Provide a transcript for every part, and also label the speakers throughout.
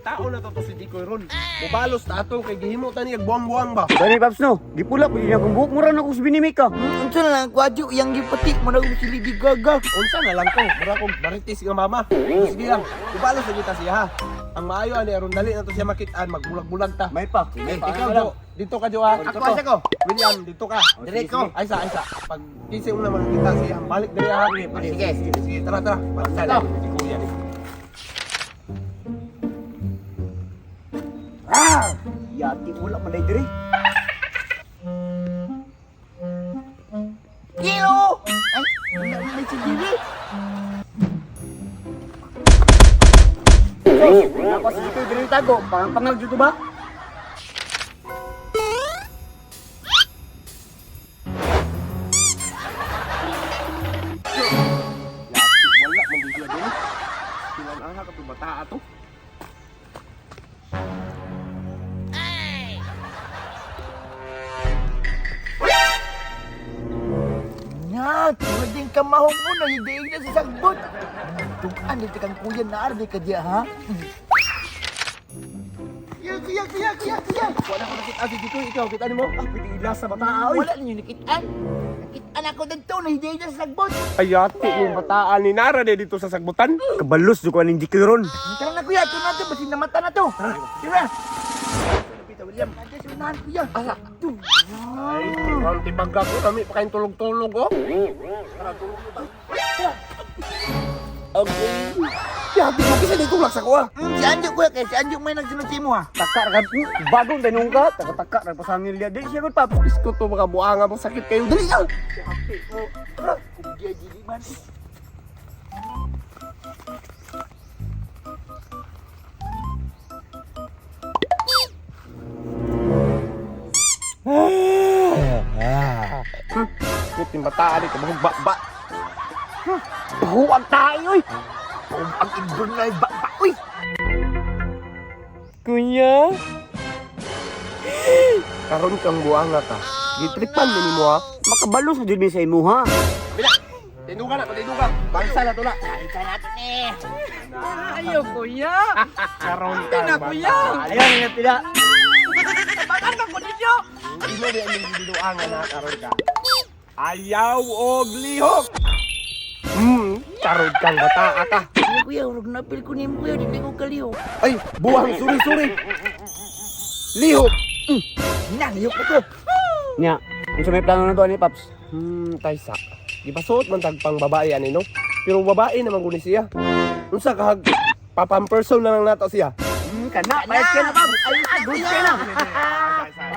Speaker 1: Pangitaon na to to si Jikoy ron. Mubalos ta ato kay gihimo ta niya buwang-buwang ba.
Speaker 2: Gani Paps no, gipula ko niya kung buhok mura na kung si Binimika.
Speaker 3: Unsa na lang kwadyo yang gipati mo na si Lady Gaga.
Speaker 1: Unsa na lang ko, mura kong maritis nga mama. Sige lang, ibalos na kita siya ha. Ang maayo ani aron dali na to siya makitaan, magbulag-bulag ta.
Speaker 2: May pa.
Speaker 1: Eh, ikaw Jo, dito ka Jo ha.
Speaker 3: Ako asa ko.
Speaker 1: William, dito ka.
Speaker 3: Dire ko.
Speaker 1: Ay sa, ay sa. Pag kinsa una makita siya, balik diri ha.
Speaker 3: Sige.
Speaker 1: Sige, sige, tara tara. Balik
Speaker 3: Ito.
Speaker 1: si kuya ni.
Speaker 2: Ah! Yati wala man day diri.
Speaker 3: Kilo. Ay, wala man si Diri.
Speaker 2: Wala pa si Jikoy diri tago, pang pangal dito ba?
Speaker 1: Yati wala man gid siya diri. Kilan aha ka bata ato.
Speaker 3: Nya, tulad din kamahong mo na hidiig na sa sagbot. Tukan dito kang kuya na ardi ka diya ha. Kuya, kuya, kuya, kuya, kuya.
Speaker 1: Wala ko nakita si Jikoy, ikaw kita nimo.
Speaker 2: Ah, pwede ila sa bata oy.
Speaker 3: Wala ninyo nakitaan. Nakitaan ako dito na hidiig na sa sagbot.
Speaker 1: Ay yati yung bataan ni Nara de dito sa sagbutan.
Speaker 2: Kabalos jud ko aning Jikoy ron.
Speaker 3: Tara na kuya, ito na ito, basin namata na to. Tara. Peter William, nandiyan sa unahan kuya. Asa? Ito.
Speaker 1: Ay, ang tibagga ko, kami pa kayong tulog-tulog, oh. Okay. Yati mo kasi dito lang sa kuha.
Speaker 3: Si Anjo kuya, kaya si Anjo may nagsunod sa imo ha.
Speaker 2: Taka ra ka bagong tanong ka, taka-taka ra pasangil dia. Dili siya gud Paps.
Speaker 1: Isko to mga buanga mo sakit kayo. Dali na!
Speaker 3: Kung diya dili man.
Speaker 1: Sakit yung bataan ito, mga ba.
Speaker 2: Bahuan tayo oy.
Speaker 3: Kung ang ibon na ba ba uy.
Speaker 2: Kuya.
Speaker 1: Karon kang buanga ka. Gitripan ni mo ha.
Speaker 2: Makabalos jud mi sa imo ha.
Speaker 1: Bila! Tinduga na, tinduga. Bansa na to na.
Speaker 3: Ay, na to ni.
Speaker 4: Ayaw, kuya.
Speaker 1: Karon kang
Speaker 4: na, kuya.
Speaker 2: Ayaw na pila.
Speaker 4: Tabangan ka ko ninyo.
Speaker 1: Imo di ang giduangan na karon ka. Ayaw og lihok. Karon kang bataa ka.
Speaker 3: Kuya, kuya, urog na pil ko nimo kuya, dili ko kaliw.
Speaker 1: Ay, buwang suri-suri. Lihok.
Speaker 3: Hinangyok ko to.
Speaker 2: Nya, unsa may plano na to ani Paps?
Speaker 1: Taysa. Di ba suot man tag pang babae ani no? Pero babae naman guni siya. Unsa kahag papamperson na lang nato siya.
Speaker 2: Kana, bayad ka na Paps. Ayos ka, good ka na.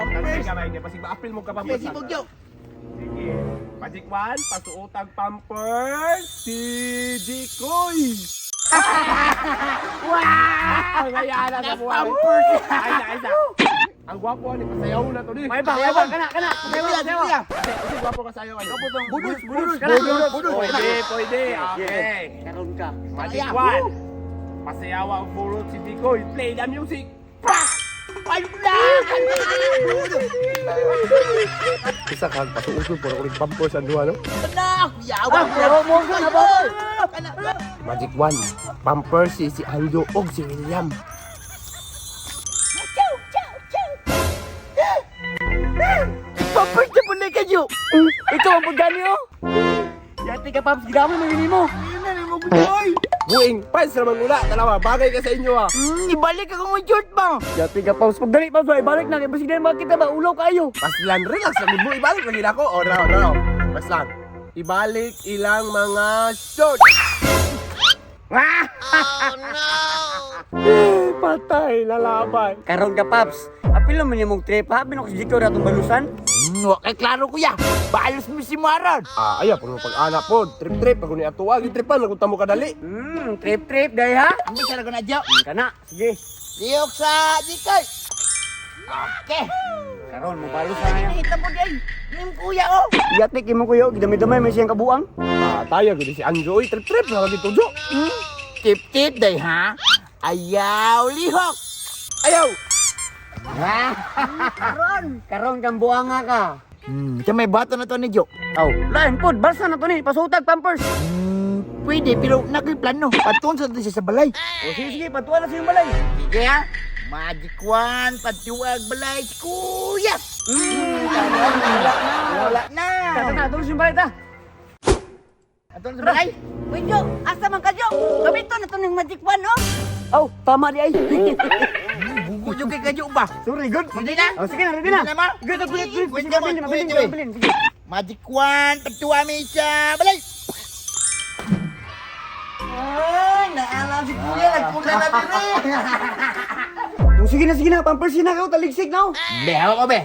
Speaker 1: Pampers. Pasig maapil mo ka pampers.
Speaker 3: Sige, Bugyo.
Speaker 1: Sige. Magic one, pasuotag pampers si Jikoy. Wow! Ngayon na sa buhay.
Speaker 3: Pampers.
Speaker 1: Ay, ay, ay. Ang gwapo ani pasayaw na to ni.
Speaker 2: May ba, may ba kana kana.
Speaker 3: Kuya, kuya.
Speaker 1: Kasi gwapo ka sayaw ani.
Speaker 3: Budus, budus,
Speaker 2: Kana.
Speaker 3: budus, budus.
Speaker 1: Pwede, pwede. Okay.
Speaker 2: Karon ka.
Speaker 1: Magic one. Pasayaw ang burot si Jikoy. Play the music.
Speaker 3: Wala!
Speaker 1: Isa ka, pasuotod po ako ng pampers ang duha, no?
Speaker 3: Kana, kuya, awa.
Speaker 2: Pero mo ka na ba?
Speaker 3: Kana.
Speaker 1: Magic one. Pampers si si Anjo og si William.
Speaker 3: Chow, chow, chow. Pampers na pala kayo.
Speaker 2: Ikaw ang pagdani oh. Yati ka Paps, gidamay mo yun mo.
Speaker 3: Ayun na, mo kuya.
Speaker 1: Buing, pants naman muna. Dalawa, bagay ka sa inyo ah.
Speaker 3: Ibalik ako ng short ba?
Speaker 2: Yati ka Paps, pagdali Paps, ay balik na kay basig na makita ba ulaw kayo.
Speaker 1: Paslan, relax lang mo. Ibalik lagi na ako. Oh, no, no. Paslan. Ibalik ilang mga short. Oh, no! Patay, lalaban.
Speaker 2: Karon ka Paps, apil naman yung mong trip ha, binok si Jiko ratong balusan.
Speaker 3: Okay, klaro kuya. Balos mo si Maron.
Speaker 1: Ah, ayaw, pag pag-anak po. Trip-trip, pag ni atuwa, gitripan, nagunta mo kadali.
Speaker 2: Trip trip day ha.
Speaker 3: Ambil sa na dyo.
Speaker 2: Kana, sige.
Speaker 3: Liyok sa Jikoy. Okay.
Speaker 2: Karon mo balos na yan.
Speaker 3: Nakita mo day. Nim kuya oh.
Speaker 2: Yati kay mo kuya, gidamay-damay may siyang kabuang.
Speaker 1: Ah, tayo, gudi si Anjo, oy, trip-trip, lagi tujo.
Speaker 3: Tip-tip day ha. Ayaw lihok.
Speaker 1: Ayaw!
Speaker 2: Karon, karon kang buanga ka.
Speaker 3: Siya may bato na to ni Jo.
Speaker 2: Aw, lain pod, balsa na to ni, pasutag pampers.
Speaker 3: Pwede, pero nakoy plano. Patuon sa siya sa balay.
Speaker 2: O sige, sige, patuan na sa iyong balay.
Speaker 3: Sige ha. Magic one, patuag balay si kuya.
Speaker 2: Wala na.
Speaker 3: Wala na.
Speaker 2: Tara, tara, tulog sa iyong balay ta.
Speaker 3: Aton sa balay.
Speaker 4: Uy, Jo, asa man ka, Jo? Gamito na to ng magic wand, oh.
Speaker 2: Aw, tama di ay.
Speaker 3: Bugo yung kay kadyo ba?
Speaker 2: Sorry, good.
Speaker 3: Ready na?
Speaker 2: Oh, sige na, ready na.
Speaker 3: Ready na, ma?
Speaker 2: Good, good, good, good.
Speaker 3: Wait,
Speaker 2: Sige,
Speaker 3: come on,
Speaker 2: mabilin,
Speaker 3: wait,
Speaker 2: mabilin,
Speaker 3: wait.
Speaker 2: mabilin. Sige.
Speaker 3: Magic one, patuwa mi sa balay. Ay, naalam si kuya, nagkuna na diri.
Speaker 2: Oh, sige na, pampers na kayo, taligsig na. oh.
Speaker 3: Be, hawak ko be.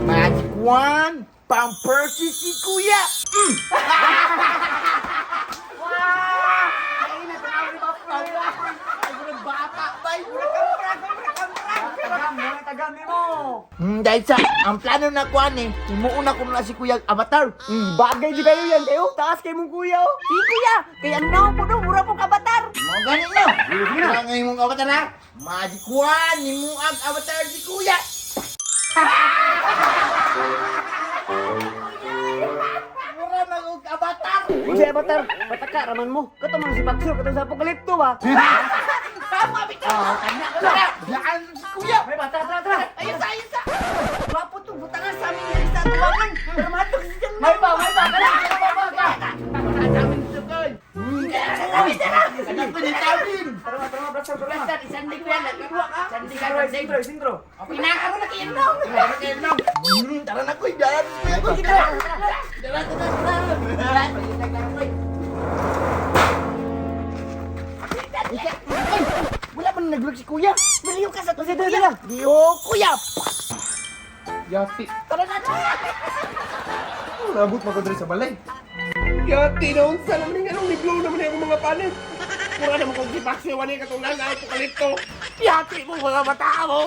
Speaker 3: Magic one, pampers si kuya.
Speaker 2: Tagam, mga tagam mo.
Speaker 3: Dahil sa, ang plano na kuan eh, himuuna ko na si kuya avatar.
Speaker 2: Bagay di kayo yan kayo. Taas kay mong kuya oh.
Speaker 4: Sige, kuya. Kaya ang naong puno, mura pong kabatar.
Speaker 3: Mo gani no.
Speaker 2: Sige na.
Speaker 3: Ang imong avatar ha. Magic one, himuag avatar si kuya. Mura mag avatar.
Speaker 2: Si Avatar, pataka raman mo. Kato man si Paxo, kato sa Apokalipto ba?
Speaker 3: Tama bitaw. Kanya ko na. Daan si kuya.
Speaker 2: May bata, tara, tara.
Speaker 4: Ayun sa, ayun sa. Gwapo to, butangan sa amin diri sa tuwangan. Pero matok siya.
Speaker 2: May pa, may pa, tara, tara, tara, tara.
Speaker 3: Anak ko ni Tawin.
Speaker 2: Tara, tara, tara, tara.
Speaker 4: Basta, isandi ko yan. Nagduwa ka.
Speaker 2: Sintro, sintro, sintro.
Speaker 4: Okay na, karon na kayo nong.
Speaker 3: Tara na kuy, daan si kuya ko. Tara, tara, tara. Ay, wala man nag si kuya.
Speaker 4: Baliw ka sa
Speaker 2: Kasi tara, tara.
Speaker 3: Diyo, kuya.
Speaker 1: Yati.
Speaker 4: Tara na, tara.
Speaker 1: Nabot mo ko diri sa balay. Yati na unsa naman yung anong ni-blow naman yung mga palit. Mura naman kong gipaksiwan ni katong nanay apokalipto. Yati mo mga mata mo.